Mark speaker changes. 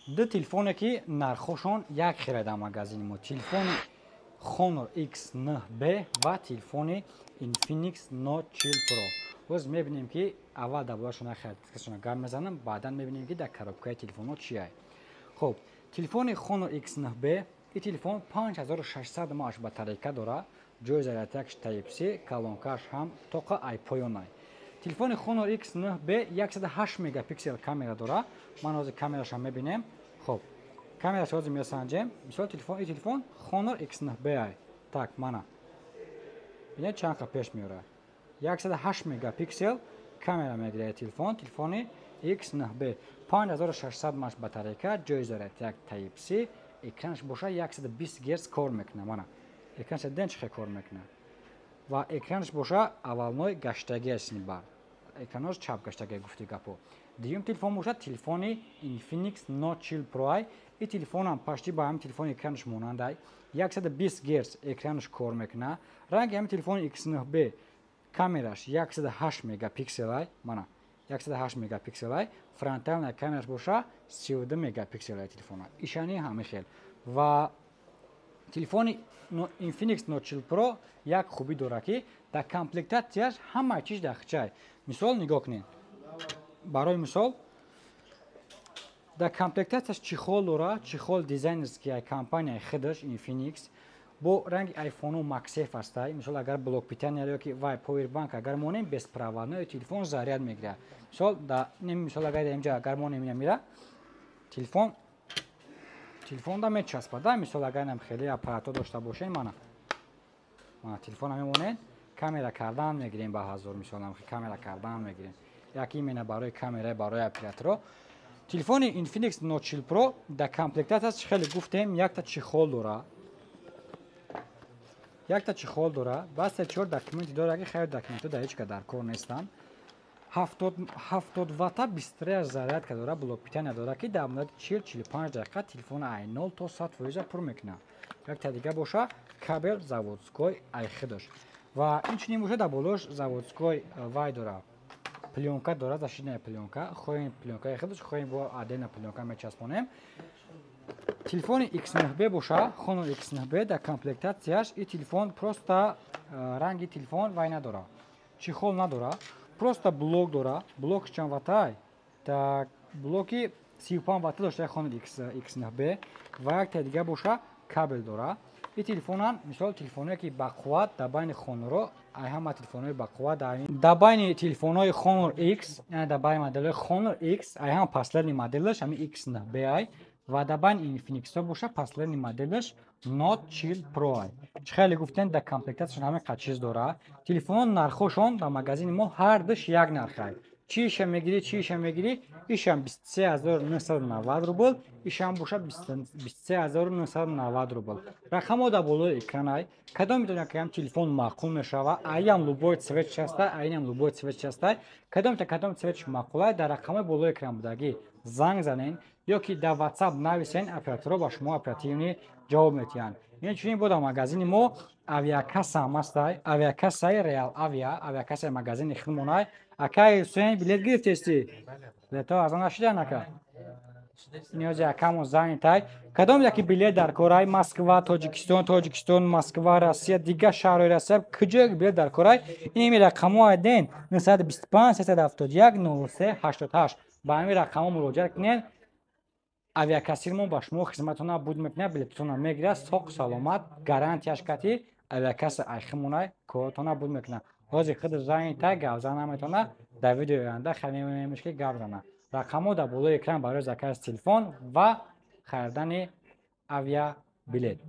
Speaker 1: Ду телефоне, ки нархошон як хела дар магазини мо: телефони Honor X9b ва телефони Infinix Note 40 Pro. Боз мебинем, ки аввал дар бораашон характеристикашона гап мезанам, баъдан мебинем, ки дар коробкаи телефонҳо чие. Хуб, телефони Honor X9b, ин телефон 5600 мАh батарейка дора, ҷои зарядкаш Type-C, колонкаш ҳам тоқа ай поёнай. Телефони Honor X9b 108 мегапиксел камера дора. Ман ҳозир камерашро мебинем. Хуб, камераш ҳозир месанҷем. Мисол, телефон, ин телефон Honor X9b ай. Так, мана, бинед, чанд қа пеш меорад. 108 мегапиксел камера мегирад телефон. Телефони X9b 5600 мАh батарейка, ҷои зарядка Type-C, экранаш боша 120 Гц кор мекунад. Мана, экранаш диден, чӣ хел кор мекунад. Ва экранаш боша аввалной гаштагӣ аст, бар экранош чап гаштагӣ, гуфти гапо. Дуюм телефон бошад телефони Infinix Note 40 Pro ай. Ин телефонам почти ба ҳамин телефони экранаш монандай, 120 Гц экранаш кор мекунад. Ранги ҳамин телефони X9b камераш 108 мегапиксел ай. Мана, 108 мегапиксел ай. Фронтальная камераш боша 32 мегапиксел ай телефона. Ишани ҳамин хел. Ва телефони Infinix Note 40 Pro як хубӣ дорад, ки дар комплектатсияш ҳама чиз дар хичай. Мисол, нигоҳ кунед, барои мисол, дар комплектатсияш чехол дора, чехол дизайнерский ай компанияи худаш Infinix, бо ранги айфону MagSafe ҳастай. Мисол, агар блок питания ёки вай повербанк агар монем, беспроводной телефон заряд мегирад. Мисол, да, мисол, агар инҷа агар монем, ина мира телефон, телефонда мечаспад, да. Мисол, агар инам хеле аппаратҳо дошта бошем, мана, мана, телефона мемонед, камера кардан мегирем ба ҳазор. Мисол, камера кардан мегирем, як именно барои камера, барои операторо. Телефони Infinix Note 40 Pro дар комплектатсияш, хеле гуфтем, якта чехол дора, якта чехол дора, ба се чор документи дора, ки хайр, документҳо дар ҳеҷ ка дар кор нестанд. 70 ватта быстрая зарядка дора, блок питания дора, ки дар муддати 40-45 дақиқа телефона ай 0 то 100% пур мекунад. Якта дига боша кабел заводской ай худаш. Ва инчунин боша дар болош заводской вай дора, плёнка дора, защитная плёнка. Хоҳем плёнкаи худаш, хоҳем бо отдельно плёнка мечаспонем. Телефони X9b боша, Honor X9b, дар комплектатсияш и телефон просто ранги телефон вай надора, чехол надора, просто блок дора. Блок чанд ваттай? Так, блоки 35 ватта дошта Honor X9b. Ва якта дига боша кабел дора. И телефонам, мисол, телефоное, ки бақувват дар байни Honor, ай ҳама телефонҳои бақувват дар байни телефонҳои Honor X, яъне дар байни моделҳои Honor X, ай ҳама последний моделаш ҳами X9b ай. Ва дар байни Infinix боша последний моделаш Note 40 Pro ай. Чӣ хеле гуфтем, дар комплектатсияшон ҳамин қад чиз дора. Телефонҳо нархошон дар магазини мо ҳардуш як нархай. Чиша мегирӣ, чиша мегирӣ, ишам 23 990 рубл, ишам боша 23 990 рубл. Рақамҳо дар болои экранай. Кадом метавонад, ки ҳам телефон маъқул мешава, аям любой цвет частай, аинам любой цвет частай. Кадомта кадом цветш маъқулай, дар рақамҳои болои экран будагӣ занг занен ё ки дар WhatsApp нависен, операторҳо ба шумо оперативно ҷавоб медиҳанд. Инчунин бо дар магазини мо авиакасса ҳам ҳастай, авиакассаи Реал Авиа, авиакассаи магазини худмонай. Акай Ҳусейн, билет гирифтести? Билетҳо арзон нашидан, ака? Ниёзи акамон занг тай. Кадом яки билет дар корай, Москва, Тоҷикистон, Тоҷикистон, Москва, Россия, дигар шаҳрҳои Россия, куҷое билет дар корай, ин рақамҳо айден: 925 371 03 88. Ба ҳамин рақамҳо муроҷиат кунед, авиакассирмон ба шумо хизматона буд мекунад, билетатона мегирад соқ саломат, гарантияш кати авиакасса айхимонай коротона буд мекунад. Ҳозир худ занг тай, гап зан наметавонад, дар видеои оянда хеле мемонемш, ки гап зана. Рақамҳо дар болои экран барои заказ телефон ва харидани авиабилет.